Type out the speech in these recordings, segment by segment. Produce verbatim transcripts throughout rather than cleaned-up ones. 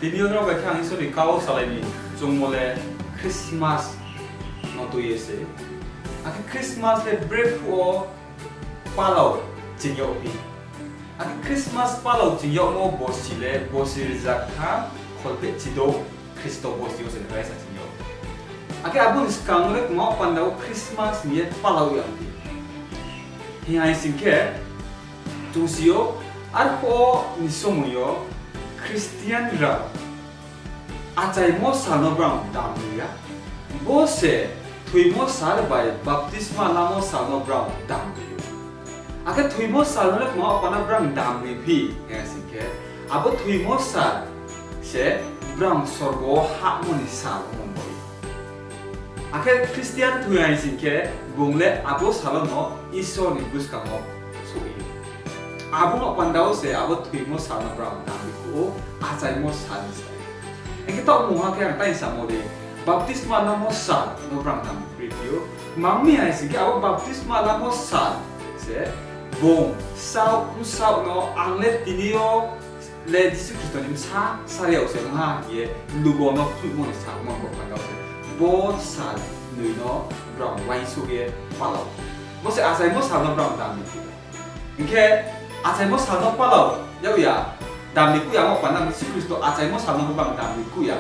Tini yo nrao bai khe ang Isor ni kau salai ni chungmo le Christmas no tui ye se. Akhe Christmas le brekhe wo palao ching yagphi. Akhe Christmas palao ching yagmo bosi le bosi rzaktham kholphehchidouh Khristo bosi yo se raisa ching yag. Akhe abo ni skang le kma panda wo Christmas hing ye palao yagphi hing hai sing khe, chung si ou, arphuh ni somoi yo Christian rao achaimo sal no brao dam ri ya. Bo se thoimo sal bai baptisma lamo sal no brao dam ri ou. Akhe thoimo sal no le kma panda brao dam riphi hing sing khe, abo thoimo sal se brao sorgo wo hahmo ni sal ongmo ni baoh ye. Akhe Christian thoi hai sing khe, bung le abo sal no Isor ni buskang wo souh ye. Abo no panda wo se abo thoimo sal no brao dam ri kuh ou, achaimo sal ni se. Hing khe taoh mungha khe ang tai samo dei, baptisma lamo sal no brao dam ri phi ou. Tma mi hai sing khe abo baptisma lamo sal se bung saoh bsaoh no ang le tini yo le Jisu Khristo ni bsa sal yag se ong ha hing ye lugo no phnuhmo ni sal ongmo ni baoh panda wo se bo sal noi no brao uaingsouh ye palao. Bo se achaimo sal no brao dam ri kuh ya. Hing khe achaimo sal no palao yag ya, dam ri kuh ya mo panda Jisu Khristo achaimo sal no brao dam ri kuh ya.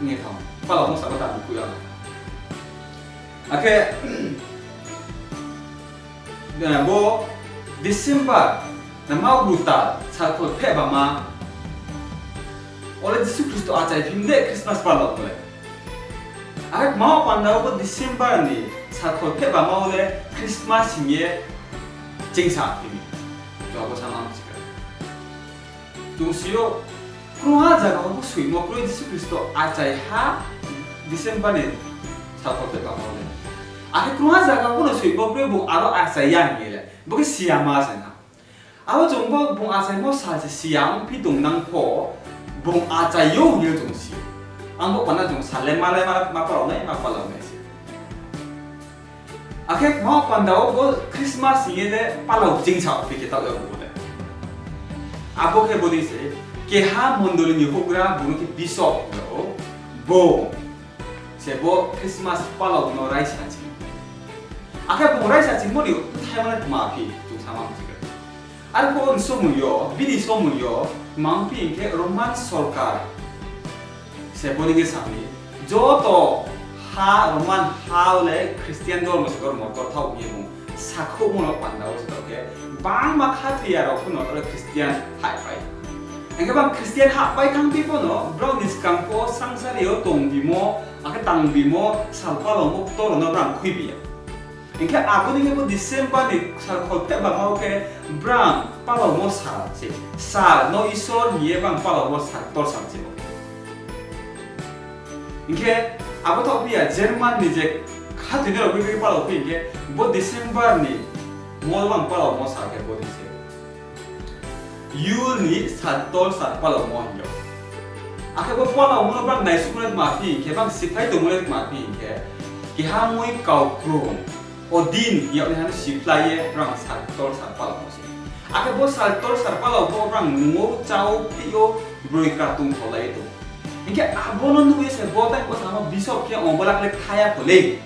Ong ye thanng, palaomo sal no dam ri kuh ya. Akhe bo December, na ma brutal, sal kholpheh bama wo le Jisu Khristo achai phi mi de Christmas palao le. Akhe kma panda wo bo December ni sal kholpheh bama wo le Christmas hing ye chingsa phi mi. Chung abo sama mchi kha. Chung si ou, krungha zaga wo bo soimo kroi Jisu Khristo achai ha December ni sal kholpheh bama wo le. Akhe krungha zaga wo no soimo kroi bung aro achai ya hing ye le. Bo khe si ya ma se na. Abo chung bo bung achaimo sal se si ya ongphi tongnang pho, bung achai ou hing ye chung si ou. Ang bo panda chung sal le ma le ma, ma palao nai, ma palao nai se. Akhe kma panda wo bo Christmas hing ye le palao chingsa phi khe taoh ya bo le. Abo khe bo dei se, keha mondoli ni houhgra bung no khe bishop hing ou, bo se bo Christmas palao no raisa ching. Akhe bung raisa chingmo ni bthaima le tma phi chung sama mchi kha. Arphuh ni somoi yo, bini somoi yo, tma ongphi hing khe Roman sorkar se bo ni khe sa mi, joto ha, Roman ha wo le Christian dormo se dormo tor thaoh hing ye bung sakhouhmo no panda wo se taoh khe, bangma khathoiya rao pho no taoh le Christian hahpai. Hing khe bang Christian hahpai thanngphi pho no, brao ni skang pho sangsari yo tongbimo, akhe tangbimo, sal palaomo ktor rao no brao khuibi ya. Hing khe abo ni khe bo December ni sal kholpheh bama wo khe brao palaomo sal se, sal no Isor hing ye brao palaomo sal ktor sal se bo. Hing khe abo thaoh phi ya, German ni je khathoinai rao brekhe palao phi hing khe, bo December ni mol brao palaomo sal khe bo dei se. Yul ni sal ktor sal palaomo hing ou. Akhe bo palaomo no brao naisuhmo le tma phi hing khe, brao siphlai tongmo le tma phi hing khe, keha moi kaukrung Odin hing yagnaiha no siphlai ye brao sal ktor sal palaomo se. Akhe bo sal ktor sal palaomo brao nung ou, chá ou, phih ou, broi kra tongthaolai ye tong. Hing khe abo no nuh ye se bo tai bo samo bishop khe ong bo le kthai ya kho le hing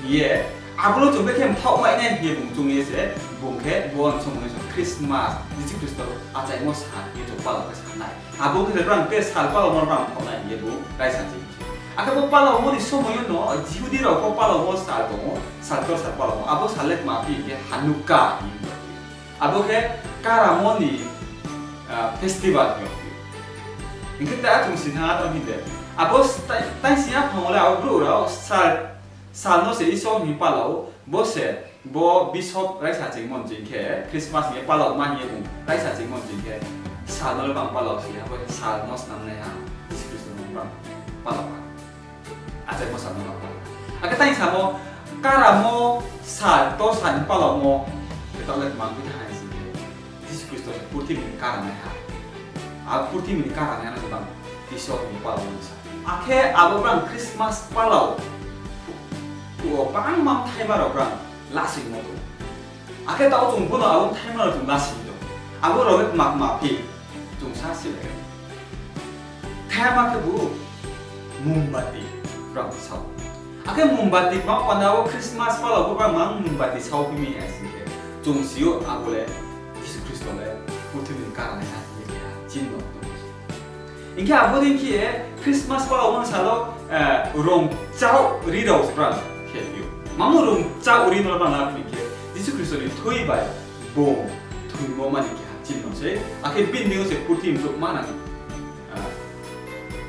ye, abo no chung brekhe mthaoh mai nai hing ye bung choung ye se, bung khe bo ni somoi no Christmas, Jisu Khristo achaimo sal hing ye chung palao khe sa nai. Abo khe se brao khe sal palaomo brao mthaoh nai hing ye bung raisa ching se. Akhe bo palaomo ni somoi yo no Jihudi rao pho palaomo sal tong ou, sal ktor sal palaomo. Abo sal le tma phi hing khe Hanukkah hing ye. Abo khe karamo ni festival hing ou. Hing khe ta chung si thanng a tong hing de. Abo tai, tai sing yaphang wo le abo brouh rao sal, sal no se Isor hing palao, bo se, bo bishop raisa chingmo ni ching khe, Christmas hing ye palao ma hing ye bung raisa chingmo ni ching khe, sal no le bang palao si ya, bo sal no snamnaiha, Jisu Khristo no bang palao ha. Achaimo sal no bang palao. Akhe tai samo, karamo sal, ktor sal ni palaomo, khe taoh le tma ongphi thanng hai sing khe, Jisu Khristo se purthimbi ni karanaiha. Abo purthimbi ni karanaiha no se bang Isor ni palaomo sa. Akhe abo brao Christmas palao phuh wo bangma mthaima rao brao lasingmo tong. Akhe taoh chung pho no abo mthaima rao chung lasing tong. Abo rao le tma tma phi chung sa silai. Hama khebu mombati brang sao. Akhe mombati kma panda wo Christmas pala wo brang mang mombati sao phi mi hai sing khe, chung si ou abo le Jisu Khristo le purthimbi ni karanaiha hing ye keha chinno tong ou. Hing khe abo dei khe Christmas pala wo sal wo, rong chao ri rao se brang khe phi ou. Mamo rong chao ri no brang la phi khe, Jisu Khristo ni thui bai bung thoimo mani keha chinno se, akhe bini deing yo se purthimbi brouh manang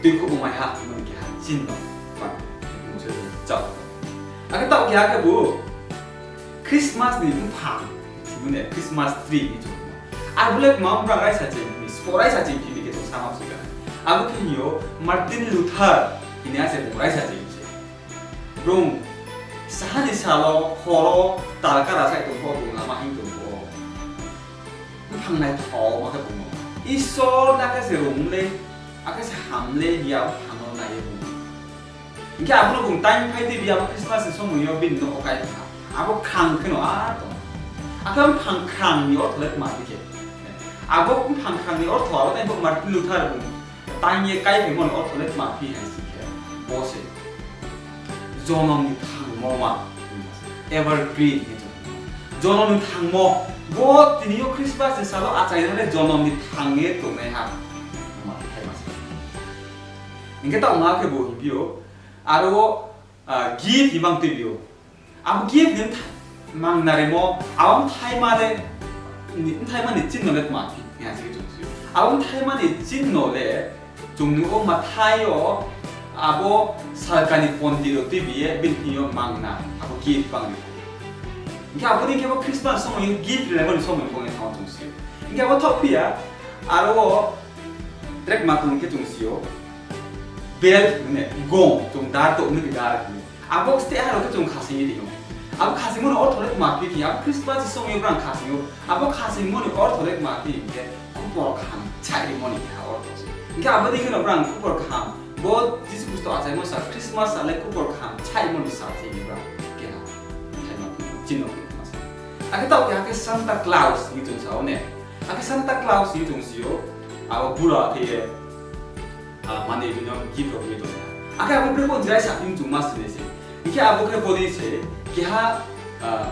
tuikhouh ongmai ha hingmo ni keha chinno pha, mung se rong chao. Akhe taoh keha khebu Christmas ni mphang, mane Christmas tree ni chung. Abo le kma brang raisa ching, sbo raisa ching khe ni khe chung sama si ka. Abo khe hing yo Martin Luther hing ye se bung raisa ching se. Bung saha ni sal wo, hor wo, tal kara sai tong pho, bung lama hing tong pho, mphang naithaoma khe bung no Isor no akhe se rung le, akhe se ham le hing ye abo mphang no nai ye bung. Hing khe abo no bung time phai di bi abo Christmas ni somoi yo bini nouh wo kai ha. Abo khrang khe no a tong. Akhe mphang khrang ni ortho le tma phi khe. Abo mphang khrang ni ortho abo tai bo Martin Luther bung time ye kaiphaimo ni ortho le tma phi hai sing khe, bo se jonom ni thangmo ma, evergreen hing ye chung. Jonom ni thangmo, bo tini yo Christmas ni sal wo achainai le jonom ni thang ye tongnaiha ma khe thaima se. Hing khe taoh ma khebu hing phi ou, aro wo gift ni mang tuibi ou. Abo gift ni mangna rimo, abo bthaima le, bthaima ni chinno le tma phi, hing ye chung si ou. Abo bthaima ni chinno le, chung nuh ou Mathai yo, abo salka ni pondi rao tuibi ye bini thing yo mangna, abo gift bang ri. Hing khe abo dei khe bo Christmas somoi yo gift rilaimo ni somoi pho ong ye thanng ou chung si ou. Hing khe abo thaoh phi ya, aro wo tre kma tong khe chung si ou. Bel, mane gong, chung dar tong ni dar. Abo steh ha rao khe chung khasing ye di ou. Abo khasingmo ni ortho le tma phi khe, abo Christmas ni somoi yo brang khasing ou. Abo khasingmo ni ortho le tma phi hing khe, khupor kaham chaih rimo ni keha ortho se. Hing khe abo dei khe no brang khupor kaham, bo Jisu Khristo achaimo sal Christmas sal le khupor kaham chaihmo ni sal se hing brang keha thaima phi, chinno phi ma se. Akhe taoh keha khe Santa Claus hing chung sa ou ne. Akhe Santa Claus hing chung si ou, abo bura khe ye, mane bini gift rao ri tong. Akhe abo bre pho jirai sa hing chung ma si nai se. Hing khe abo khe bo dei se, keha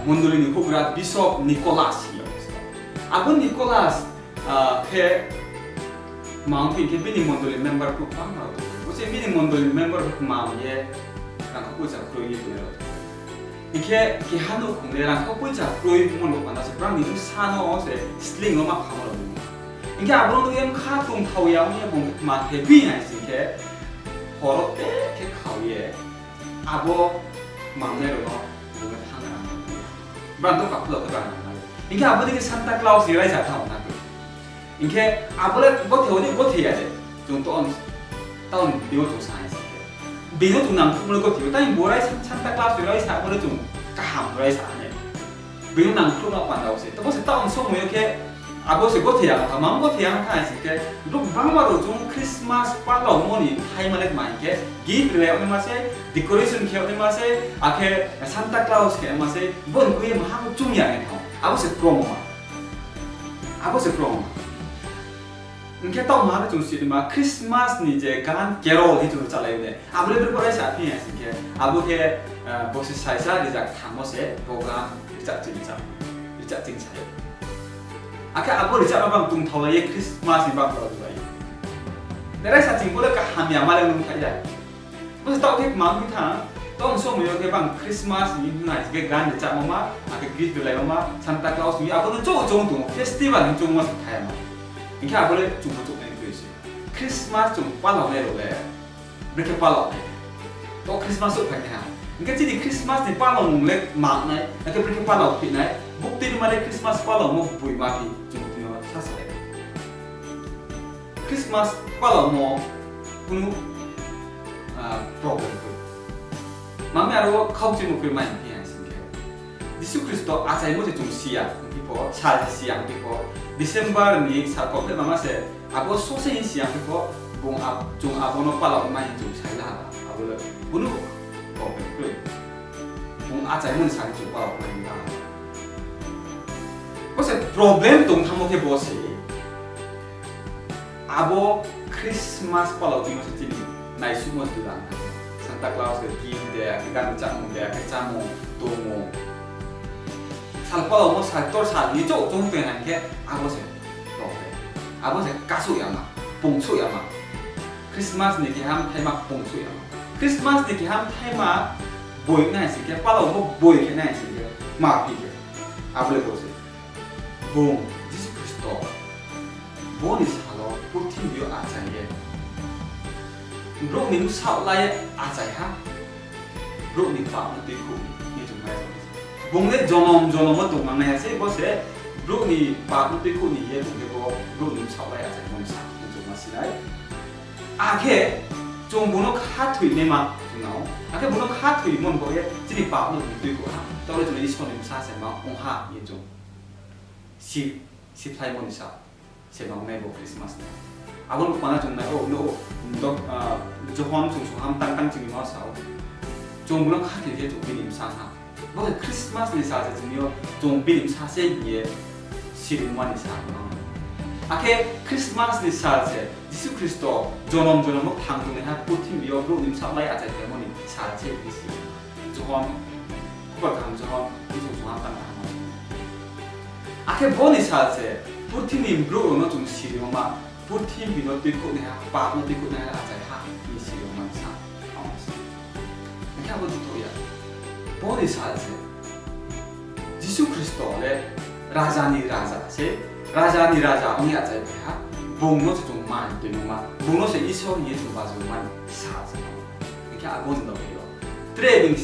mondoli ni houhgra Bishop Nicholas hing ye. Abo Nicholas khe mang phi khe bini mondoli member khe bangma rao tong. Bo se bini mondoli member khe kma ye rangkho poicha kroi ye tongnai rao tong. Hing khe keha nouhkhong le rangkho poicha kroimo no panda se brang ni bsa no se sleing wo ma khamo rao tong. Hing khe abo no nuh ye bkha tongthao ya ong ye bung khe kma khe phi hai sing khe, hor wo te khe khao ye, abo mangnai rao no bung khe thanng ra. Brang to kakhula khe brang nang nai. Hing khe abo dei khe Santa Claus ni raisa thanng na khe. Hing khe abo le gothe wo ni gothe ya de. Chung to, taoh ni bini yo chung sa hai sing khe, bini yo chung nangkhruhmo le gothe ou. Tai bo rai Santa Claus ni raisa abo le chung kaham raisa ha ne. Bini yo nangkhruhma panda wo se. Tabo se taoh ni somoi yo khe abo se gothe ya tha, mang gothe ya tha hai sing khe, brouh bangma rao chung Christmas palaumo ni thaima le tma hing khe, gift rilai yag naima se, decoration khe yag naima se, akhe Santa Claus khe ma se, bo ni khui ye maha bo chung ya nai thanng. Abo se kromo ma. Abo se kromo ma. Hing khe taoh maha le chung si naima Christmas ni je gan carol hing chung rchalai ou ne. Abo le bre pho raisa phi hai sing khe, abo khe, bo se saisa rijak thanngmo se bo gan rchalai, rchalai sa ou. Akhe abo rijak no bang tongthaolai ye Christmas ni bang rao bai. Raisa ching bo le kaham ya ma le nung thai ya. Bo se taoh khe kma ong tha, taoh ni somoi yo khe bang Christmas ni hing hai sing khe gan rijak ma ma, akhe gift rilai ma ma, Santa Claus ni abo no chouh chouh tong ou, festival hing chung ma se thai ya ma. Hing khe abo le chung bo chouh nai kroi se. Christmas chung palaonai rao le, brekhe palao nai. To Christmas souhphai nai ha. Hing khe chini Christmas ni palaomung le mang nai, akhe brekhe palao phi nai, buktui ni ma le Christmas palaomo boi ma phi, chung tini yo sa salai. Christmas palaomo kunu problem kroi. Mami aro khaukchimo kroi mai phi hai sing khe, Jisu Khristo achaimo se chung si ya, hing phi pho, sal se si ya, hing phi pho, December ni sal kau phe mama se, abo sose hing si ya, hing phi pho, bung, chung abo no palao mai hing chung sai la ha, abo le kunu problem kroi. Bung achaimo ni sal chung palao mai hing la ha. Bo se problem tong thanngmo khe bo se, abo Christmas palao timo se chini naisuhmo se dulang ha. Santa Claus de gift de, akhe gani chámung de, akhe chámung, tongmung. Sal palaomo sal ktor sal ni chouh choung tong hing khe, abo se, abo se kasouh yama, pungsouh yama. Christmas ni keha mthaima pungsouh yama. Christmas ni keha mthaima boi nai sing khe, palaomo boi khe nai sing khe, ma phi khe. Abo le bo se. Bung Jisu Khristo, bo ni sal wo purthimbi yo achai ye, brouh ni bsaoh la ye achai ha, brouh ni pap no tuikhouh ni, hing ye chung mai. Bung le jonom jonom wo tongnang nai ya sei, bo se brouh ni pap no tuikhouh ni hing ye bung khe bo brouh ni bsaoh la ye achaimo ni sa hing chung ma si nai. Akhe chung bung no khathoi naima chung nang ou. Akhe bung no khathoimo ni baoh ye chini pap no bung tuikhouh ha. Taoh le chung le Isor ni bsa se ma ong ha hing ye chung si, siphlaimo ni sa se ma ong nai bo Christmas ni. Abo no pana chung nai ou, no, Johon sung sung ham tang tang chini ma sa ou. Chung bung no khathoi khe chung bini bsa ha. Bo khe Christmas ni sal se chini yo chung bini bsa se hing ye sirima ni sal no. Akhe Christmas ni sal se Jisu Khristo jonom jonom no thang tongnaiha purthimbi yo brouh ni bsaoh la ye achai phaimo ni sal se hing si. Johon, Khupor Kaham Johon, bsung sung ham tang kaham. Akhe bo ni sal se purthimbi ni brouh rao no chung sirima ma, purthimbi no tuikhouhnaiha, pap no tuikhouhnaiha achai ha hing ye sirima ni sa. Akhe abo dei thou ya. Bo ni sal se Jisu Khristo le raja ni raja se, raja ni raja ong ye achai phai ha, bung no se chung man tuimo ma, bung no se Isor hing ye chung bajimo ma ni sal se. Hing khe abo ni loge yo tre bini,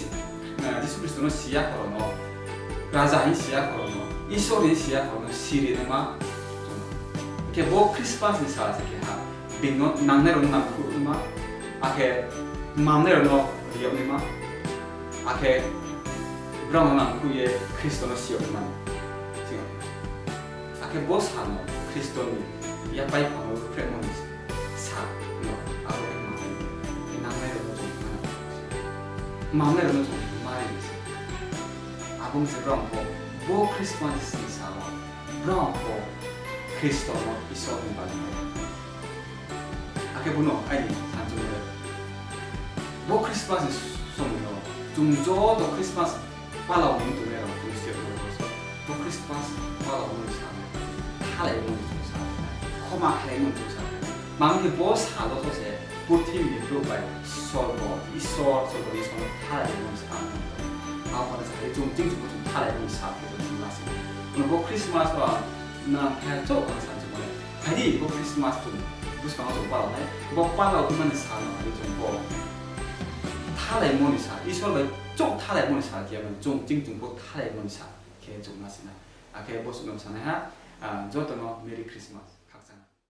Jisu Khristo no si ya khoro no, raja hing si ya khoro no, Isor hing si ya khoro no sirinaima. Hing khe bo Christmas ni sal se keha, bini no nangnai rao no nangkhruh naima, akhe mamnai rao no ri yag naima, akhe brao no nangkhruh ye Khristo no si yag naima. Akhe bo sal no Khristo ni yapai phang no ruhphrehmo ni sal no, abo khe ma, nangnai rao no chung ma, mamnai rao no chung ma ri ni se. Abo ni se brao pho bo Christmas ni sal wo brao pho Khristo no Isor ni bajinai. Akhe bo no aini sanchung le, bo Christmas ni somoi no chung joto Christmas palao ni tongnai rao chung si yag bo Christmas palao ni sal, thalaimo ni chung sal, khoma khlaimo ni chung sal. Mami khe bo sal wo se purthimbi ni brouh bai sorgo, Isor, sorgo ni Isor no thalaimo ni sal. Abo ni sa ye chung ching chung chung thalaimo ni sal khe chung lasi. Bo Christmas wo nang khe chouh ang sanchung le, phai di bo Christmas chung buskang wo chung palao nai, bo palao tongma ni sal no phai di chung bo thalaimo ni sal, Isor bai chouh thalaimo ni sal khe, chung ching chung bo thalaimo ni sal khe chung lasi nai. Akhe bo suh no sanaiha, joto no Merry Christmas.